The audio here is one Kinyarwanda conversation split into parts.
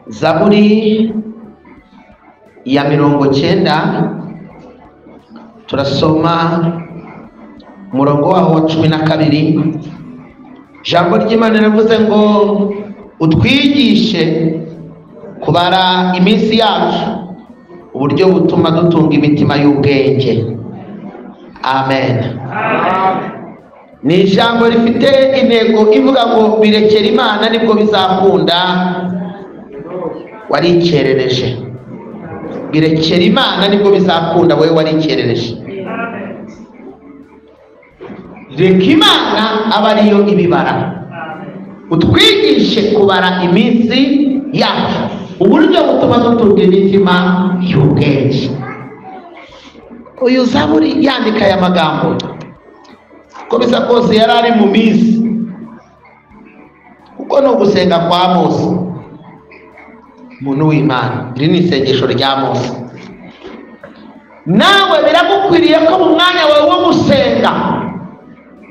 Zaburi ya 90 turasoma umurongo waho wa 12. Ijambo ry'Imana riravuze ngo utwigishe kubara iminsi yacu uburyo butuma dutunga imitima y'ubwenge. Amen. Ni ijambo rifite intego ivuga ngo birekera Imana nibwo bizakunda warikerereje. Birekera Imana nibwo bizakunda wowe warikerereje. Reka Imana aba ariyo ibibara. Utwigishe kubara iminsi yacu uburyo butuma dutunga imitima y'ubwenge. Uyu Zaburi yandika aya magambo uko bisa kose yari ari mu minsi, kuko ni ugusenga kwa Mose umuntu w'Imana. Iri ni isengesho rya Mose. Nawe biragukwiriye ko mu mwanya wawe wo gusenga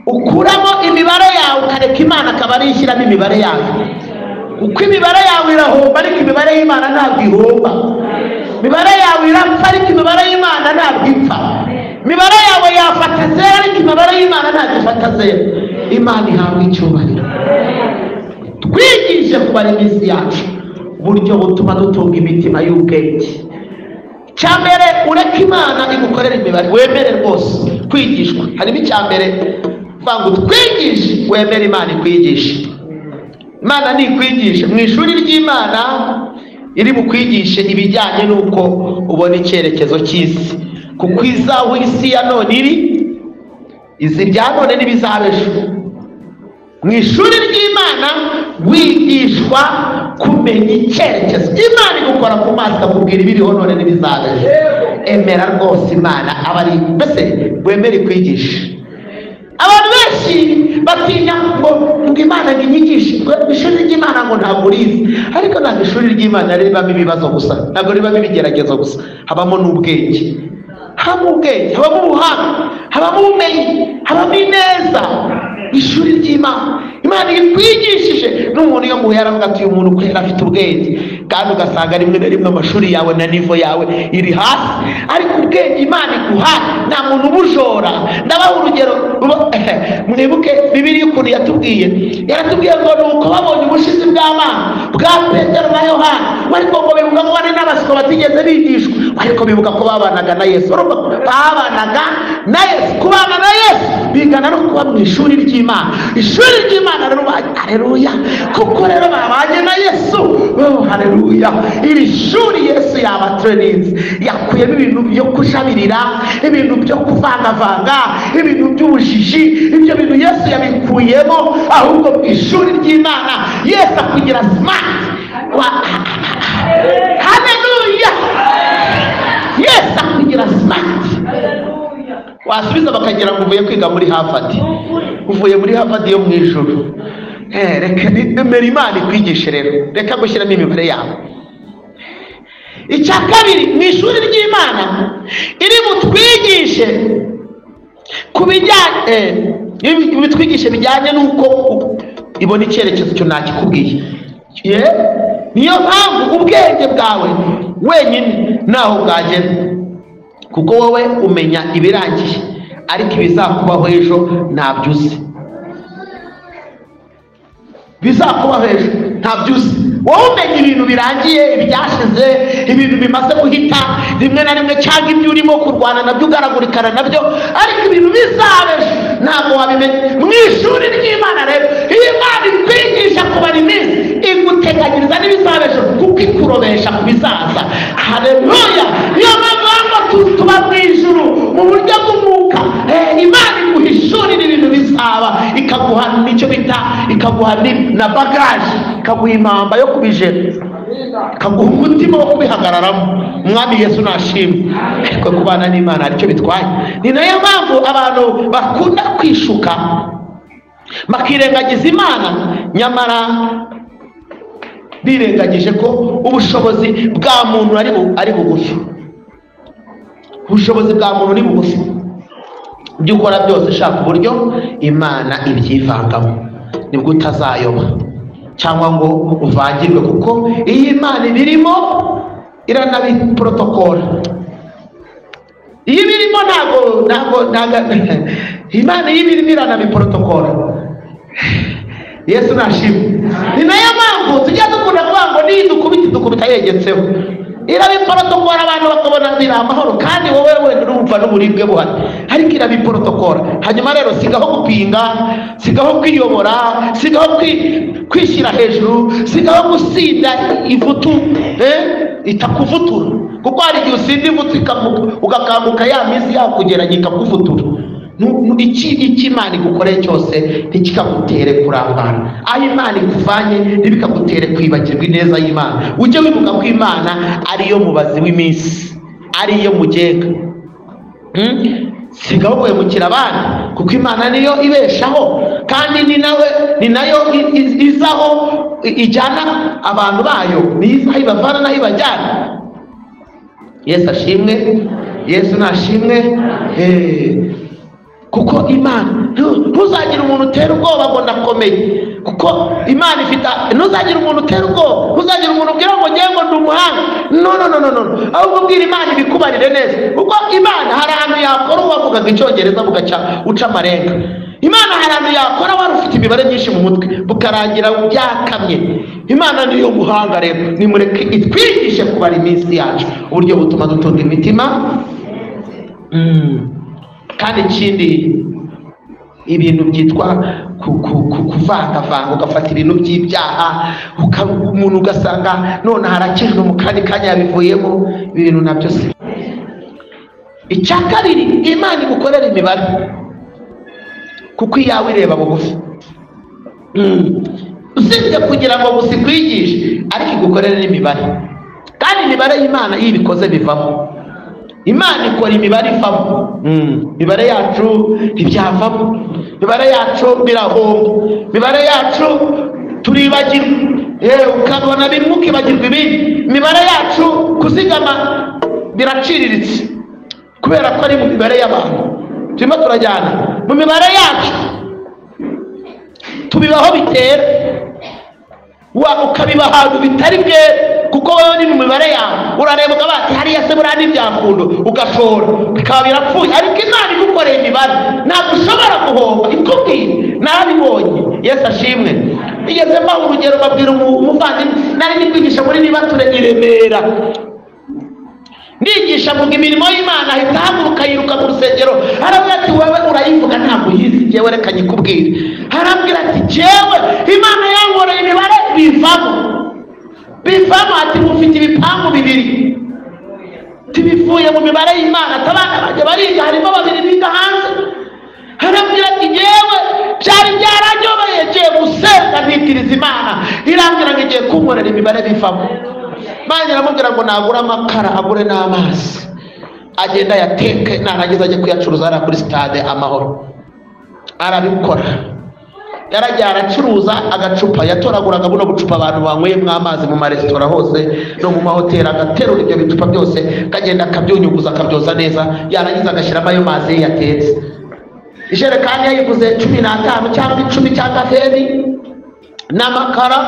ukuramo imibare yawe ukareka Imana akaba ariyo ishyiramo imibare yawe, kuko imibare yawe irahomba ariko imibare y'Imana ntabwo ihomba. Imibare yawe irapfa ariko imibare y'Imana ntabwo ipfa. Imibare yawe yafata zero ariko imibare y'Imana ntabwo ifata zero. Imana ihabwa icyubahiro. Twigishe kubara iminsi yacu uburyo butuma dutunga imitima y'ubwenge. Icyambere, ureke Imana igukorera imibare, wemere rwose kwigishwa. Harimo icyambere ngo twigishe, wemere Imana ikwigishe. Imana nikwigishe mu ishuri ry'Imana iri bukwigishe ibijyanye n'uko ubona icyerekezo cy'isi, kuko izaho isi ya none iri, izi bya none n'ibizaba ejo. Mu ishuri ry'Imana wigishwa kumenya icyerekezo. Imana igukora ku maso ikakubwira ibiriho none n'ibizaba ejo. Emera rwose Imana aba ari mbese wemere ikwigishe. Abantu benshi batinya ngo Imana inyigishe, ishuri ry'Imana ngo ntabwo urizi. Ariko ntabwo ishuri ry'Imana ribamo ibibazo gusa, ntabwo ribamo ibigeragezo gusa, habamo n'ubwenge. Habamo ubwenge, habamo ubuhanga, habamo ubumenyi, habamo ineza. Ishuri ry'Imana, Imana ikwigishije. N'umuntu iyo muhuye aravuga ati uyu muntu kwera afite ubwenge, kandi ugasanga rimwe na rimwe amashuri yawe na nivo yawe iri hasi, ariko ubwenge Imana iguha nta muntu ubujora. Ndabaha urugero, mwibuke Bibiliya ukuntu yatubwiye. Yaratubwiye ngo nuko babonye ubushizi bw'Imana bwa Petero na Yohana, ariko ngo bibuka ko bari n'abaswa batigeze bigishwa, ariko bibuka ko babanaga na Yesu. Babanaga na Yesu, kubana na Yesu bigana no kuba mu ishuri ry'Imana. Ishuri ry'Imana rero, haleluya, kuko rero babanye na Yesu. Oh, haleluya. Iri shuri Yesu yabatrainings, yakuyemo ibintu byo kushabirira, ibintu byo kuvangavanga, ibintu by'ubujiji. Ibyo bintu Yesu yabikuyemo. Ahubwo mu ishuri ry'Imana Yesu akugira smart. Haleluya, Yesu akugira smart. Wasubiza bakagira ngo uvuye kwiga muri Harvard, uvuye muri Harvard yo mu ijuru. Reka emera Imana ikwigishe rero, reka gushyiramo imibare yawe. Icya kabiri, mu ishuri ry'Imana iri butwigishe ku bijyanye, bitwigishe bijyanye n'uko ibona icyerekezo cyo nakikubwiye. Niyo mpamvu ubwenge bwawe wenyine naho bwagera, kuko wowe umenya ibirangiye ariko ibizakubaho ejo ntabyo uzi. Bizakubaho ejo ntabyo uzi. Wowe umenya ibintu birangiye, ibyashize, ibintu bimaze guhita rimwe na rimwe, cyangwa ibyo urimo kurwana nabyo ugaragurikana nabyo, ariko ibintu bizaba ejo ntabwo wabimenya. Mu ishuri ry'Imana rero, iyo Imana ikwigisha kubara iminsi, iguteganyiriza n'ibizaba ejo, kuko ikurobesha ku bizaza. Haleluya. Niyo mpamvu tuba mu ijuru mu buryo bw'umwuka. Imana iguhishurira ibintu bizaba, ikaguha n'icyo bita, ikaguha na bagaje, ikaguha impamba yo kubijera, ikaguha umutima wo kubihagararamo. Umwami Yesu nashimwe. Ariko kubana n'Imana aricyo bitwaye. Ni nayo mpamvu abantu bakunda kwishuka bakirengagiza Imana, nyamara birengagije ko ubushobozi bwa muntu ari bugufi. Ubushobozi bwa muntu ni bugufi. Ibyo ukora byose shaka uburyo Imana ibyivangamo, nibwo utazayoba. cyangwa ngo uvangirwe, kuko iyi Imana ibirimo iranabiprotokora. Iyo ibirimo ntago Imana iyo ibirimo iranabiprotokora. Yesu nashimwe. Ni nayo mpamvu tujya dukunda kuvuga ngo nidukubita dukubita yegetseho, irabiprotokora abantu bakabona biri amahoro, kandi wowe wenda urumva n'uburibwe buhari, ariko irabiprotokora. Hanyuma rero sigaho gupinga, sigaho kwiyobora, sigaho kwishyira hejuru, sigaho gusinda ivutu itakuvutura, kuko hari igihe usinda ivutu ugakanguka ya minsi yakugeranye ikakuvutura. Iki Imana igukoreye cyose ntikikagutere kurangara, aho Imana ikuvanye ntibikagutere kwibagirwa ineza y'Imana. Ujye wibuka ko Imana ariyo mubazi w'iminsi, ariyo mugenga. Sigaho guhemukira abana, kuko Imana niyo ibeshaho, kandi ni nayo izaho ijyana abantu bayo, ni izaho ibavana naho ibajyana. Yesu ashimwe, Yesu nashimwe. Kuko Imana, ntuzagira umuntu utera ubwoba ngo ndakomeye, kuko Imana ifite. Ntuzagira umuntu utera ubwoba, ntuzagira umuntu ubwira ngo ngiye ngo ndi umuhanga. No no no no, ahubwo ubwira Imana ibikubarire neza, kuko Imana hari ahantu yakora uwavugaga icyongereza bugaca uca amarenga. Imana hari ahantu yakora wari ufite imibare myinshi mu mutwe bukarangira byakamye. Imana niyo muhanga rero, nimureke itwigishe kubara iminsi yacu uburyo butuma dutunga imitima. Kandi ikindi, ibintu byitwa kuvangavanga, ugafata ibintu by'ibyaha, umuntu ugasanga none harakijwe mu kandi kanya yabivuyemo, ibintu nabyo si. Icya kabiri, Imana igukorera imibare, kuko iyawe ireba bugufi. Usibye kugira ngo gusa ikwigishe, ariko igukorere n'imibare, kandi imibare y'Imana iyo ibikoze bivamo. Imana ikora imibare ivamo. Imibare yacu ntibyavamo, imibare yacu birahomba, imibare yacu turibagirwa, ukabona bimwe ukibagirwa ibindi. Imibare yacu kuzigama biraciriritse kubera ko ari mu mibare y'abantu. Turimo turajyana mu mibare yacu, tubibaho bitera, ukabiba ahantu bitari bwere, kuko wowe ni mu mibare yawe urareba ukaba ati hariya se buriya n'ibyakundo, ugashora bikaba birapfuye. Ariko Imana igukoreye imibare ntabwo ushobora guhomba, ikubwiye narabibonye. Yesu ashimwe. Nigeze mbaha urugero, babwira umuvandimwe nari ndi kwigisha muri Nibature i Remera, ndigisha mvuga imirimo y'Imana, ahita ahaguruka yiruka mu rusengero, arabwira ati wowe urayivuga ntabwo uyizi, jyewe reka nyikubwire. Arabwira ati jyewe Imana yankoreye imibare bivamo, bivamo. Ati mufite ibipangu bibiri tibivuye mu mibare y'Imana, abana bajya bariga, harimo babiri biga hanze. Arabwira ati jyewe byari byaranyobeye, ngiye gusenga ntitiriza Imana, irambwira ngo igiye kunkorera imibare bivamo. Imana iramubwira ngo nagure amakara agure n'amazi, agenda yateke, narangiza ajye kuyacuruza hariya kuri stade Amahoro. Arabikora, yaragiye aracuruza agacupa, yatoraguraga buno bucupa abantu banyweyemo amazi mu maresitora hose no mu mahoteli, agaterura ibyo bicupa byose akagenda akabyunyuguza akabyoza neza, yarangiza agashyiramo ayo mazi ye yatetse. Ijerekani yayiguze 15 cyangwa 10 cyangwa 20 n'amakara,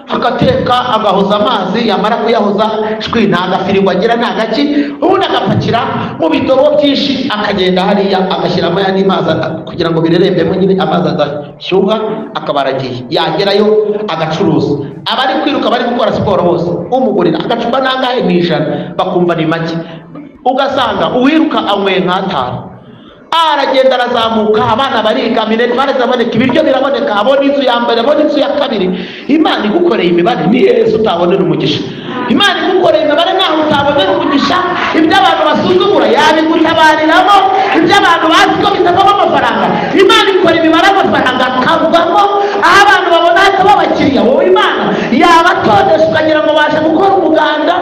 agateka agahoza amazi, yamara kuyahoza shwi nta gafirigo agira nta gaki, ubundi agapakira mu bidobo byinshi, akagenda hariya agashyiramo ayandi mazi kugira ngo birerembemo nyine amazi adashyuha, akaba aragiye. Yagerayo agacuruza, abari kwiruka bari gukora siporo bose umugurira agacupa nangahe ni 100, bakumva ni make, ugasanga uwiruka anyweye nk'atanu. Aragenda arazamuka, abana bariga, minerivare ziraboneka, ibiryo biraboneka, abona inzu ya mbere, abona inzu ya kabiri. Imana igukoreye imibare ni Yesu utabonera umugisha. Imana igukoreye imibare ntaho utabonera umugisha. Ibyo abantu basuzugura yabigutabariramo, ibyo abantu bazi ko bitavamo amafaranga, Imana ikora imibare amafaranga akavamo. Aho abantu babona hataba abakiriya, wowe Imana yabatondesha ukagira ngo baje gukora umuganda.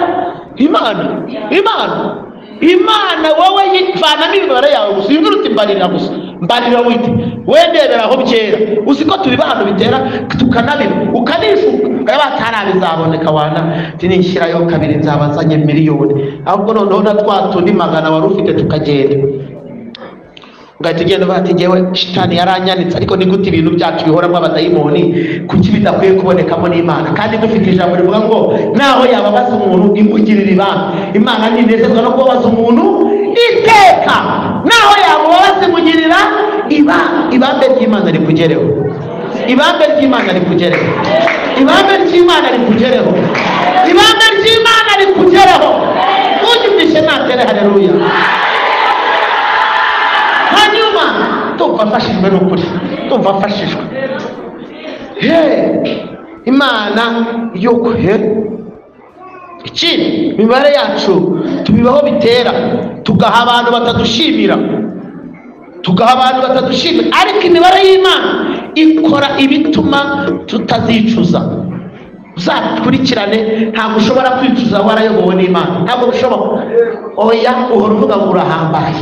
Imana, Imana, Imana wowe yivanamo imibare yawe gusa, yumvira uti mbarira gusa, mbarira wite wendebera aho byera. Uzi ko tubiba ahantu bitera tukanabiba, ukanishuka ukaba atarabizaboneka wana tinishyirayo kabiri nzaba nzanye miliyoni, ahubwo noneho na twa tundi magana wari ufite tukagenda. Ugahita ugenda uvuga ati ngewe shitani yaranyanitse, ariko ni gute ibintu byacu bihoramo abadayimoni? Kuki bidakwiye kubonekamo n'Imana? Kandi dufite ijambo rivuga ngo naho yababaza umuntu imugirira ibambe. Imana ntinezezwa no kubabaza umuntu iteka, naho yamubabaza imugirira ibambe. Ibambe ry'Imana rikugereho, ibambe ry'Imana rikugereho, ibambe ry'Imana rikugereho, ibambe ry'Imana rikugereho. Unyumvishe natere haleluya. Hanyuma ndumva mfashijwe n'ukuri, ndumva mfashijwe. Imana yuko ikindi imibare yacu tubibaho bitera, tugaha abantu batadushimira, tugaha abantu batadushimira, ariko imibare y'Imana ikora ibituma tutazicuza. Uzakurikirane, ntabwo ushobora kwicuza warayobowe n'Imana, ntabwo bishoboka. Oya, uhora uvuga ngo urahambaye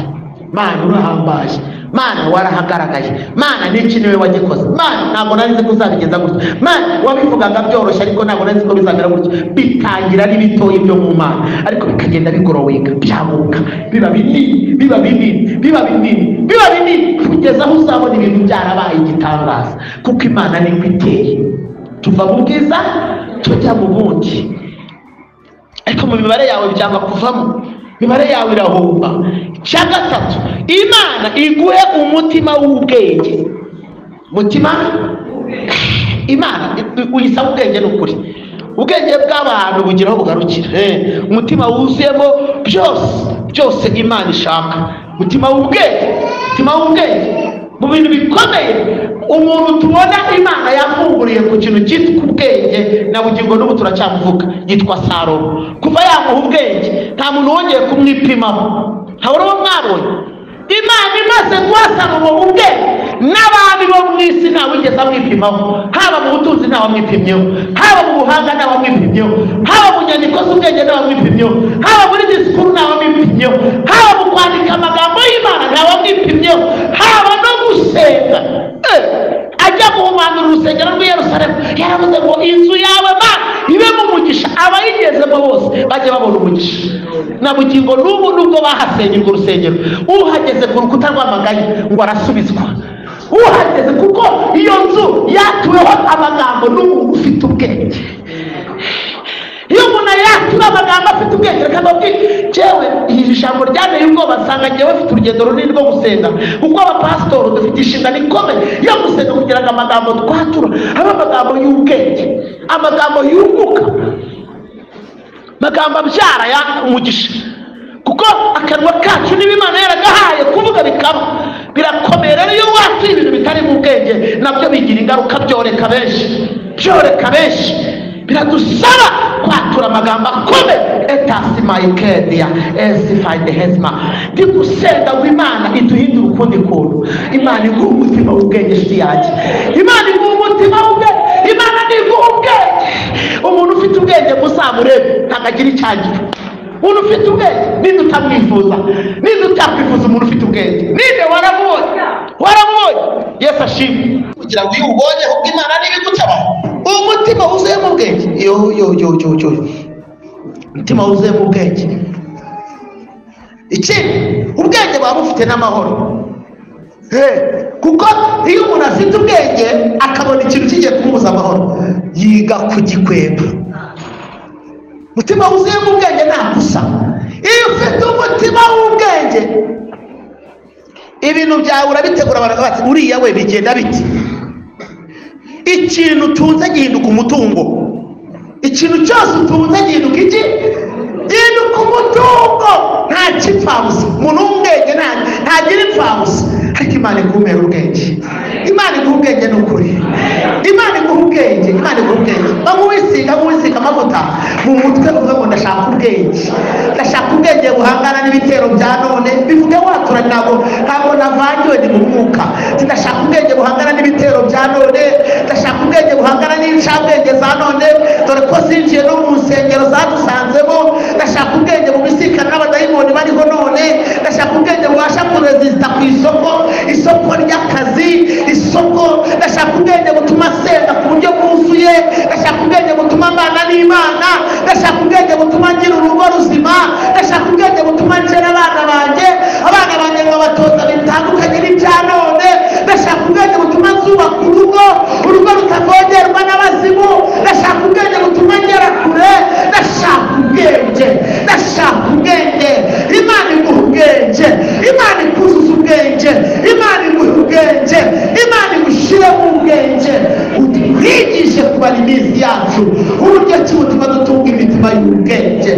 Mana, urahambaye Mana, warahagaragaye Mana, n'iki niwe wagikoze Mana, ntabwo nari nzi ko uzabigenza gutya Mana, wabivugaga byoroshye ariko ntabwo nari nzi ko bizamera gutya. Bitangira ari bitoya byo mu Mana, ariko bikagenda bigoroweka, byaguka, biba binini, biba binini, biba binini, biba binini, kugeza aho uzabona ibintu byarabaye igitangaza, kuko Imana niko iteye. Tuva mu bwiza tujya mu bundi, ariko mu mibare yawe byanga kuvamo, imibare yawe irahomba. Icya gatatu, Imana iguhe umutima w'ubwenge. Mutima Imana uyisaba ubwenge n'ukuri. Ubwenge bw'abantu bugira aho bugarukira. Umutima wuzuyemo byose byose Imana ishaka. Umutima w'ubwenge, umutima w'ubwenge mu bintu bikomeye umuntu tubona Imana yafunguriye ku kintu cyitwa ubwenge, na bugingo n'ubu turacyamuvuga, yitwa Salomo. Kuva yamuha ubwenge nta muntu wongeye kumwipimaho. Ntabwo uwo mwabonye Imana imaze guha Salomo ubwenge, n'abami bo mu isi ntawigeze amwipimaho, haba mu butunzi ntawamwipimyeho, haba mu buhanga ntawamwipimyeho, haba mu nyandiko z'ubwenge ntawamwipimyeho, haba muri disikuru ntawamwipimyeho, haba mu kwandika amagambo y'Imana ntawamwipimyeho, haba no gusenga. Ajya guhumanura urusengero rw'i Yerusalemu, yaravuze ngo inzu yawe Mana ibe mu mugisha, abayigezemo bose bajye babona umugisha. Na bugingo n'ubu nubwo bahasenye urwo rusengero, uhageze ku rukuta rw'amaganya ngo arasubizwa. Uhageze, kuko iyo nzu yatuweho amagambo n'umuntu ufite ubwenge. Iyo umuntu yatura amagambo afite ubwenge, reka mbabwire, jewe iri jambo ryanteye ubwoba, nsanga njyewe mfite urugendo runini rwo gusenga, kuko abapasitori dufite inshingano ikomeye yo gusenga kugira ngo amagambo twatura abe amagambo y'ubwenge, amagambo yunguka, amagambo abyara ya umugisha. Kuko akanwa kacu niba Imana yaragahaye kuvuga bikaba birakomeye. Rero iyo watuye ibintu bitari mu bwenge nabyo bigira ingaruka, byoreka benshi, byoreka benshi. Biradusaba kwatura amagambo akomeye. Etasi mayikedia esifayide hezima. Ndi gusenga ngo Imana iduhindure ukundi kuntu. Imana iguhe umutima w'ubwenge, inshuti yanjye. Imana iguhe umutima w'ubwenge. Imana iguhe ubwenge. Umuntu ufite ubwenge muzamurebe ntabwo agira icyangiro. Umuntu ufite ubwenge ninde utamwifuza? Ninde utakwifuza umuntu ufite ubwenge? Ninde? Waramubonye, waramubonye. Yesu ashimwe. Kugira ngo iyo ubonye ubwo Imana n'ibigutabaho, umutima wuzuyemo ubwenge. Yo yo yo yo yo, umutima wuzuyemo ubwenge. Ikindi, ubwenge buba bufite n'amahoro. Kuko iyo umuntu afite ubwenge akabona ikintu kigiye kumubuza amahoro, yiga kugikweba. Umutima wuzuyemo ubwenge nta gusa. Iyo ufite umutima w'ubwenge, ibintu byawe urabitegura, abantu bati uriya we bigenda biti. Ikintu utunze gihinduka umutungo. Ikintu cyose utunze gihinduka iki? Gihinduka umutungo. Nta kipfabusa. Umuntu w'ubwenge ntagira impfabusa. Ariko Imana iguhumera ubwenge. Imana iguha ubwenge n'ukuri. Imana iguha ubwenge, Imana iguha ubwenge. Bamuwisiga, bamuwisiga amavuta mu mutwe, uvuga ngo ndashaka ubwenge. Ndashaka ubwenge buhangana n'ibitero bya none. Bivuge watura, ntabwo navangiwe, ni mu mwuka. Ndashaka ubwenge buhangana n'ibitero bya none. Ndashaka ubwenge buhangana n'incabwenge za none, dore ko zinjiye no mu nsengero zadusanzemo. Ndashaka ubwenge bubisikana n'abadayimoni bariho none. Ndashaka ubwenge bubasha kurezista ku isoko, isoko ry'akazi, isoko. Ndashaka ubwenge butuma senga ku buryo bwuzuye. Ndashaka ubwenge butuma mbana n'Imana. Ndashaka ubwenge butuma ngira urugo ruzima. Ndashaka ubwenge butuma nshera abana banjye, abana banjye nkabatoza bitandukanye. imitima y'ubwenge.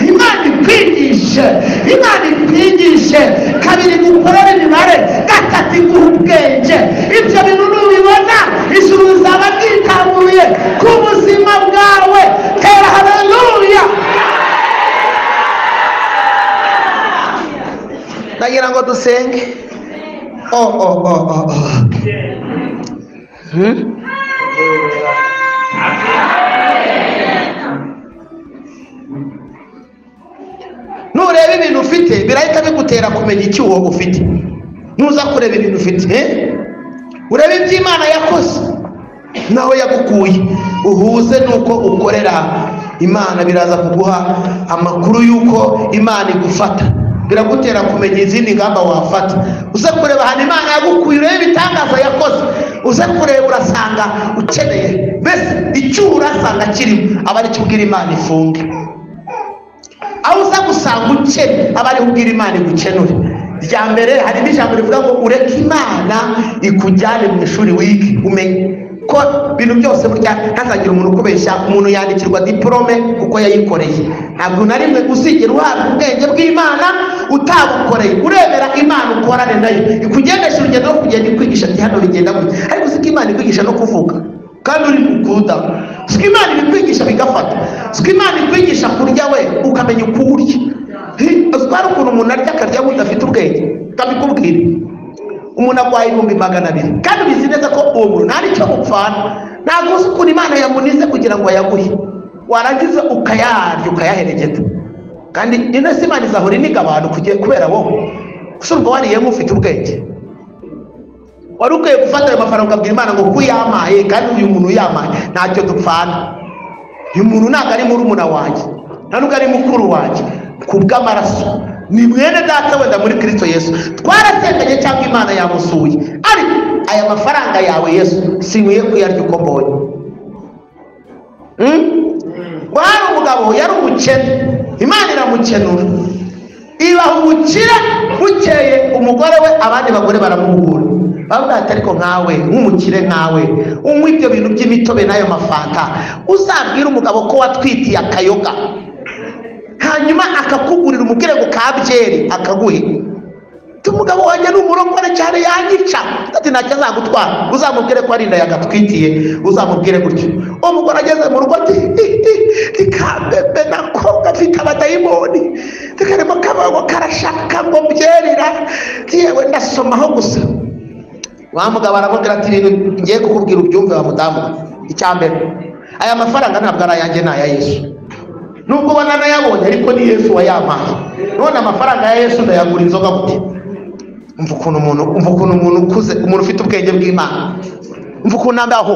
Imana ikwigishe, Imana ikwigishe. Kabiri, gukorera imibare. Gatatu, iguha ubwenge. Ibyo bintu nubibona ijuru rizaba ryitaruye ku buzima bwawe. Tera haleluya. Ndagira ngo dusenge. Oh oh oh oh oh. Nureba ibintu ufite birahita bigutera kumenya icyuho ufite. Nuza kureba ibintu ufite, urebe iby'Imana yakoze naho yagukuye, uhuze nuko ukorera Imana, biraza kuguha amakuru yuko Imana igufata, biragutera kumenya izindi ngamba wafata. Uze kureba ahantu Imana yagukuye, urebe ibitangaza yakoze, uze kureba urasanga ukeneye mbese icyuho urasanga kirimo, aba ari cyo ubwira Imana ifunge. Aho uza gusanga ukene, aba ariho ubwira Imana igukenure. Rya mbere harimo ijambo rivuga ngo ureke Imana ikujyane mu ishuri wige umenye ko ibintu byose. Burya ntazagira umuntu ukubeshya, umuntu yandikirwa diplome kuko yayikoreye. Ntabwo na rimwe uzigera uhabwa ubwenge bw'Imana utabukoreye. Urebera Imana ukorane nayo, ikugendesha urugendo rwo kugenda ikwigisha ati hano bigenda gutya. Ariko siko Imana ikwigisha no kuvuga kandi uri mukunda, siko Imana ibikwigisha bigafata, siko Imana ikwigisha kurya we ukamenya uko urya. Hari ukuntu umuntu arya akarya udafite ubwenge, ndabikubwira. Umuntu agwaye 200,000 kandi ubizi neza ko uwo muntu nta nicyo mupfana, ntabwo uzi ukuntu Imana yamunize kugira ngo ayaguhe, warangiza ukayarya ukayaheregeta. Kandi ino si Imana izahora iniga abantu kubera wowe gusa urumva wariyemo ufite ubwenge. Wari ukwiye gufata ayo mafaranga ukabwira Imana ngo kuyamaye, kandi uyu muntu uyamaye ntacyo dupfana, uyu muntu ntabwo ari murumuna wanjye, nta nubwo ari mukuru wanjye, kubw'amaraso ni mwene data wenda muri Kristo Yesu, twarasenganye cyangwa Imana yamusuye, ariko aya mafaranga yawe Yesu sinkwiye kuyarya uko mbonye. Hari umugabo yari umukene, Imana iramukenura, ibaha umukire. Bukeye umugore we abandi bagore baramuhura, bavuga ati ariko nkawe nk'umukire nkawe unywa ibyo bintu by'imitobe n'ayo mafanta, uzabwira umugabo ko watwitiye akayoga hanyuma akakugurira umubwire ngo kabyeri akaguhe. Umugabo wanjye ni umurokore cyane yanyica, ati ntacyo azagutwara, uzamubwire ko ari inda yagatwitiye, uzamubwire gutyo. Umugore ageze mu rugo ati ikambebe nako gafite abadayimoni, karimo kabago karashaka ngo mbyerira, yewe ndasomaho gusa. Wa mugabo aramubwira ati ibintu ngiye kukubwira ubyumve wa mudamu. Icya mbere, aya mafaranga ntabwo ari ayanjye, ni aya Yesu. Nubwo ubona nayabonye ariko ni Yesu wayampaye. None amafaranga ya Yesu ndayagura inzoga gute? Umva ukuntu umuntu ukuze, umuntu ufite ubwenge bw'Imana, umva ukuntu ambaho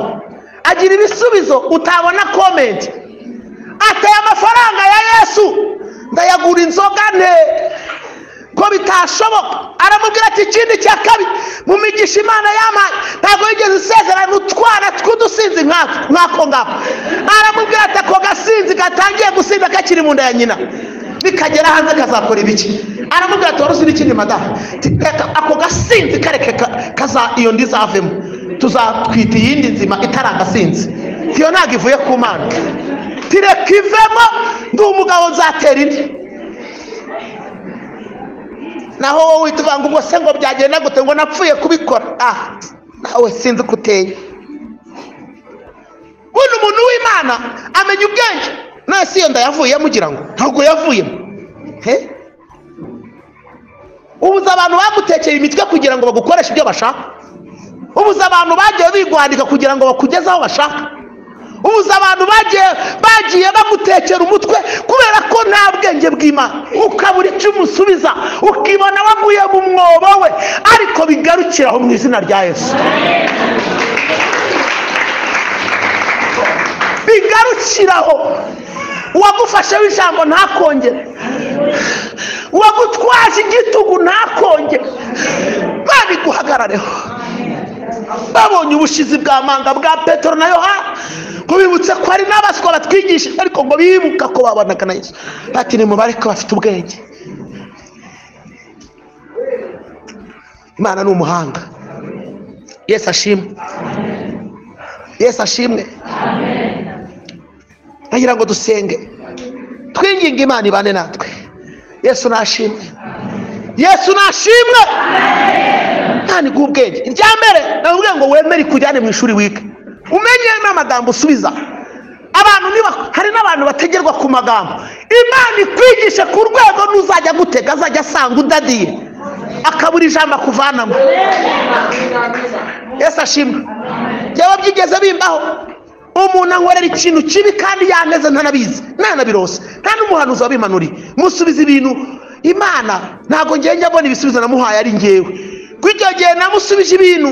agira ibisubizo utabona comment. Ateye amafaranga ya Yesu ndayagura inzoga nte ko bitashoboka. Aramubwira ati ikindi cya kabiri, mu migisha Imana yampaye ntabwo yigeze isezerana utwana tw'udusinzi nk'ako ngako. Aramubwira ati ako gasinzi gatangiye gusinda kakiri mu nda ya nyina, bikagera hanze kazakora ibiki? Aramubwira ati wari uzi n'ikindi madamu, ako gasinzi kareke kaza iyo ndi zavemo, tuzatwita iyindi nzima itari agasinzi, iyo ntabwo ivuye ku Mana, tireka ivemo, ndi umugabo nzatera indi. Naho wowe uhita uvuga ngo ubwo se ngo byagenda gute, ngo napfuye kubikora, ah nawe sinzi uko uteye. Bundi umuntu w'Imana amenya ubwenge. None si iyo nda yavuyemo ugira ngo ntabwo yavuyemo. Ubuze abantu bagutekeye imitwe kugira ngo bagukoreshe ibyo bashaka, ubuze abantu bagiye bigwandika kugira ngo bakugeze aho bashaka, ubuze abantu bagiye bagutekera umutwe kubera ko nta bwenge bw'Imana, ukabura icyo umusubiza, ukibona waguye mu mwobo we, ariko bigarukira aho mu izina rya Yesu. Bigarukiraho. Uwagufashe w'ijambo ntakongere, uwagutwaje igitugu ntakongere, babiguhagarareho. Babonye ubushizi bwa manga bwa Petero na Yohana, kubibutsa ko hari n'abaswa batwigisha, ariko ngo bibuka ko babonaga na Yesu, bati nimubareke bafite ubwenge. Imana ni umuhanga. Yesu ashimwe. Yesu ashimwe. Ndagira ngo dusenge. Twinginga Imana ibane natwe. Yesu nashimwe, Yesu nashimwe. Imana iguha ubwenge. Irya mbere nakubwiye ngo wemere ikujyane mu ishuri wige, umenye n'amagambo usubiza abantu. Niba hari n'abantu bategerwa ku magambo, Imana ikwigishe ku rwego n'uzajya gutega azajya asanga udadiye, akabura ijambo akuvanamo. Yesu ashimwe. Byaba byigeze bimbaho, umuntu ankorera ikintu kibi kandi yaneze ntanabizi, ntanabirose, nta n'umuhanuzi wabimanuriye, musubiza ibintu. Imana ntabwo ngiye njya mbona ibisubizo namuhaye ari ngewe. Kuko icyo gihe namusubije ibintu,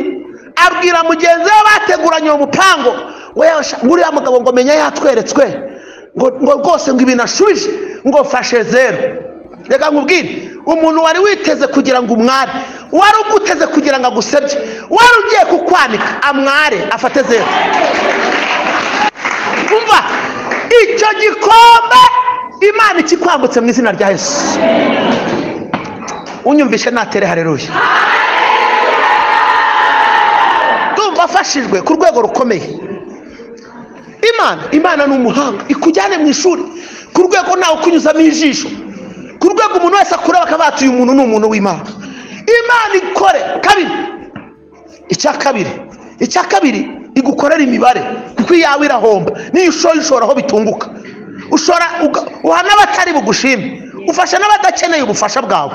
abwira mugenzi we bateguranye uwo mupango ngo uriya mugabo ngo menya yatweretswe, ngo rwose ngo ibintu ashubije ngo fashe zero. Reka nkubwire, umuntu wari witeze kugira ngo umware, wari uguteze kugira ngo agusebye, wari ugiye kukwanika amware afate zero. Umva icyo gikombe Imana ikikwambutse mu izina rya Yesu. Unyumvishe natere haleluya. Ndumva afashijwe ku rwego rukomeye. Imana ni umuhanga, ikujyane mu ishuri ku rwego nawe ukunyuzamo ijisho, ku rwego umuntu wese akureba akabatuye umuntu ni umuntu w'Imana. Imana ikore. Kabiri, icya kabiri igukorera imibare, kuko iyawe irahomba. Niyo ushoye ushora aho bitunguka, ushora uha n'abatari bugushime, ufasha n'abadakeneye ubufasha bwawe.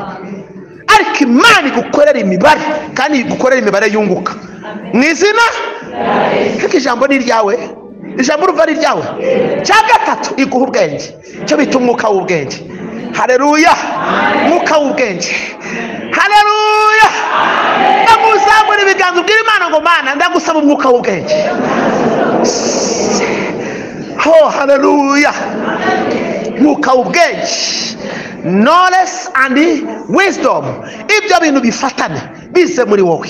Ariko Imana igukorera imibare, kandi igukorera imibare yunguka mu izina. Ariko ijambo ni iryawe, ijambo uruva ari iryawe. Cya gatatu iguha ubwenge, cyo bita umwuka w'ubwenge. Haleluya, umwuka w'ubwenge. Haleluya. Ndamuzamura ibiganza ubwira Imana ngo Mana ndagusaba umwuka w'ubwenge. Oh haleluya, umwuka w'ubwenge, knowledge and wisdom. Ibyo bintu bifatane bize muri wowe,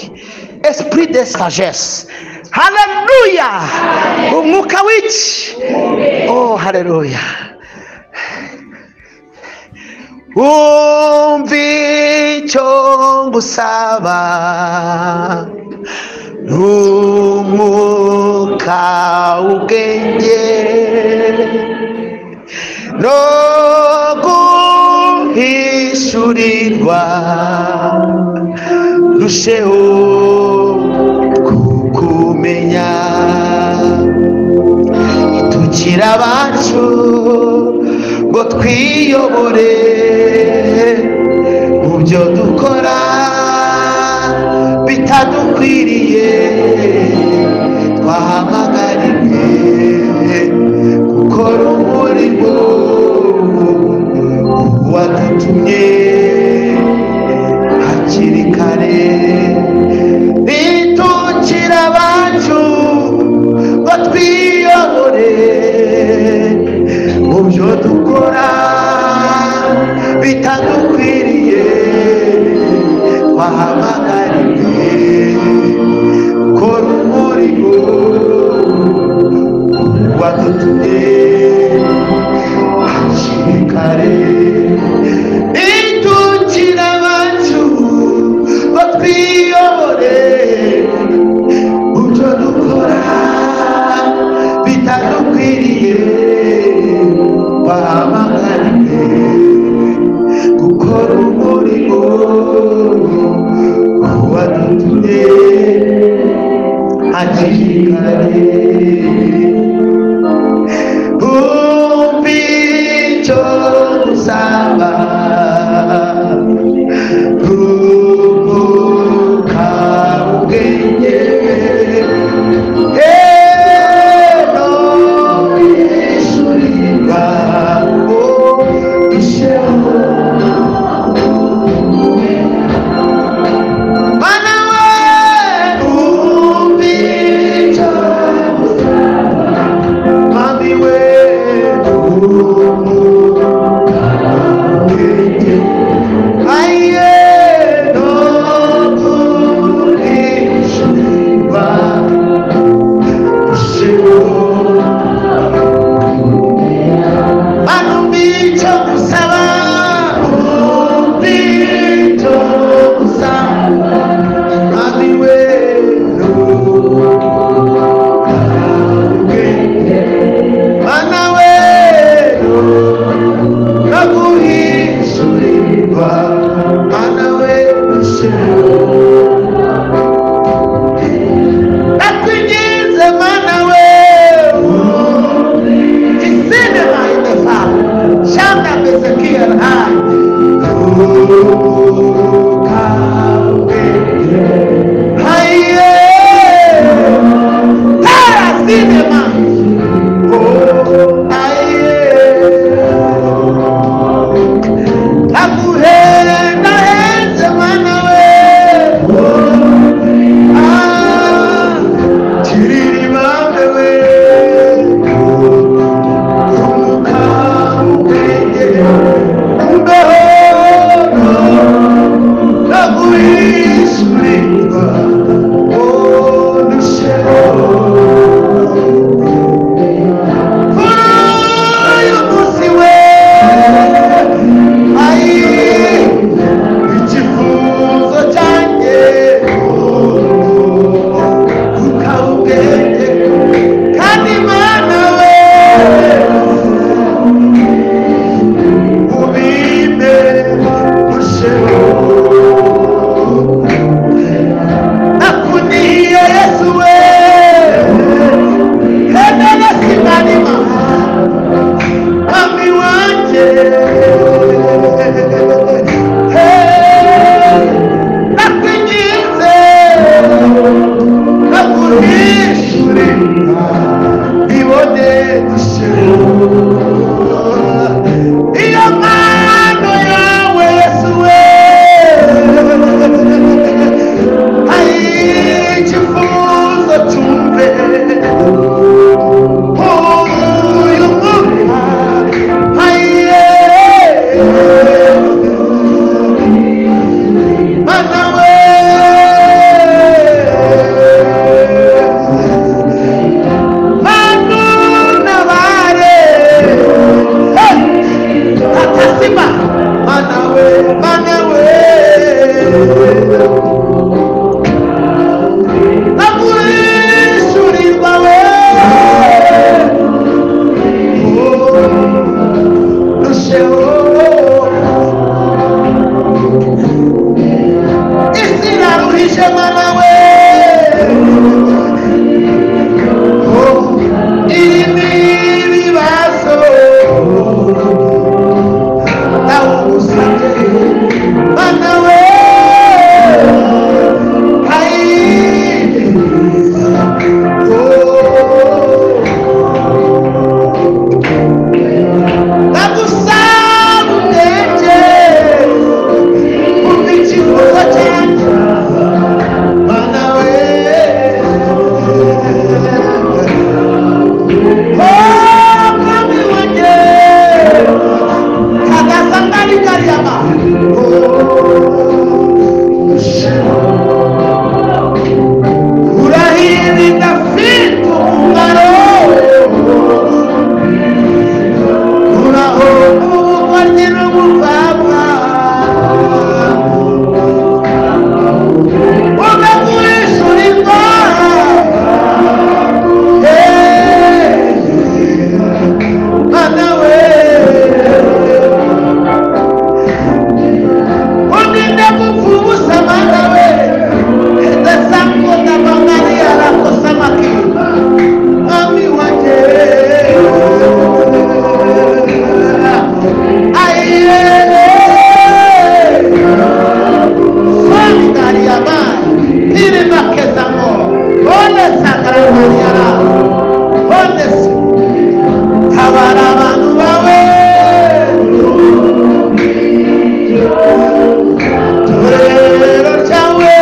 esprit de sagesse. Haleluya, umwuka w'iki? Oh haleluya. Umva icyo ngusaba, n'umwuka w'ubwenge no guhishurirwa, ndusheho kukumenya. Itukira abacu ngo twiyobore mu byo dukora bitadukwiriye, twahamagariwe gukora umurimo wadutumye hakiri kare. Nitukira abacu ngo twiyobore mu byo dukora bitadukwiriye, twahamagariwe gukora umurimo wadutumye hakiri kare. Nitukira abacu ngo twiyobore mu byo dukora bitadukwiriye, twahamagariwe gukora umurimo wadutumye hakiri kare. Umva icyo ngusaba, umwuka w'ubwenge, no guhishurirwa, ndusheho. Mana we, umva icyo ngusaba, Mami we, umwuka w'ubwenge, aye, no guhishurirwa, ndusheho. Mana umva icyo ngusaba, wanjye nakwinginze naguhishurira ibone dusheho iyo mpano yawe Yesu we icyifuzo cyumve uyu mwuka Mana we Manu nabare Tatasima Mana we Mana we Naguhishurirwa we Rusheho Isi iraruhije Mana we irimo ibibazo ndawugusabye Mana we ndagusaba ubwenge umva icyifuzo cyanjye Mana we Oh, mwami wanjye kagasangari kariyama urahirinda afite umumaro uraho ubugoryi n'ubupfapfa ugagurishurirwa Mana we undinde gupfa ubusa Mana we ndasangota bangari arakosamaki mwami wanjye aye sangariyama irimakezamo one sakaramariara one tabara abantu bawe torero ryawe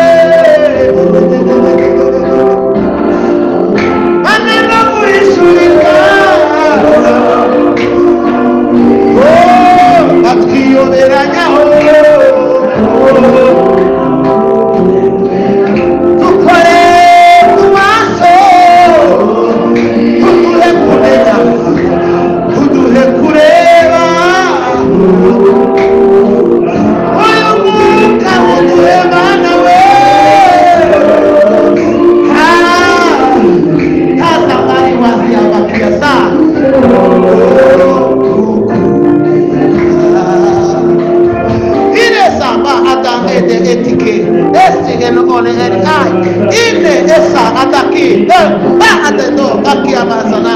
Mana no guhishurirwa batwiyoberanyaho dukore ku maso tuduhe kumenya tuduhe kureba uyu mwuka uduhe Mana we tazamari wasiyabakiasa ine samba atangete etike estigeno one eri ai ine esa ataki ba atendo akiamasana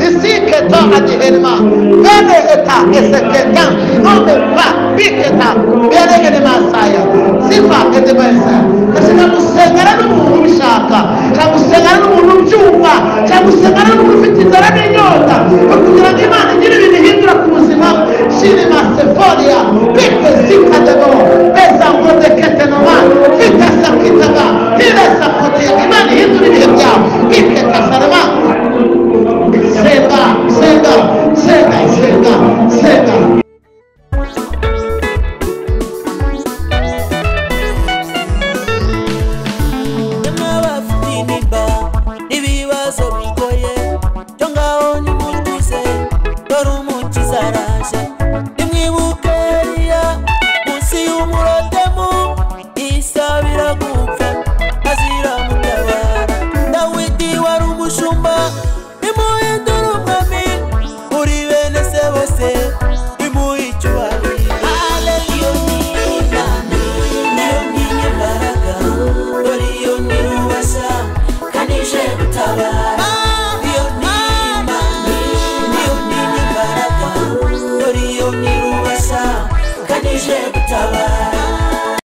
isike to atihelma bene eta eseketa nome ba biketa bene gene masaya sifa etebesa ndashaka gusengana n'umuntu ubishaka nshaka gusengana n'umuntu ubyumva nshaka gusengana n'umuntu ufite inzara n'inyota kugira ngo Imana igire ibintu ihindura ku buzima shirima seforia pike zikadebo beza ngodeketenoma fita sakitaga hira sakotea Imana ihindura ibihe byawe pike kasarama senga senga senga senga senga Nyamwabafite intimba n'ibibazo bigoye cyo ngaho nimutuze dore umukiza araje nimwibuke Eliya munsi y'umurotemu isabira gupfa azira mutabara Dawidi wari umushumba nimuhindure umwami muri bene se bose bimuhe icyubahiro Haleluya ni Imana niyo ntinyembaraga dore iyo ni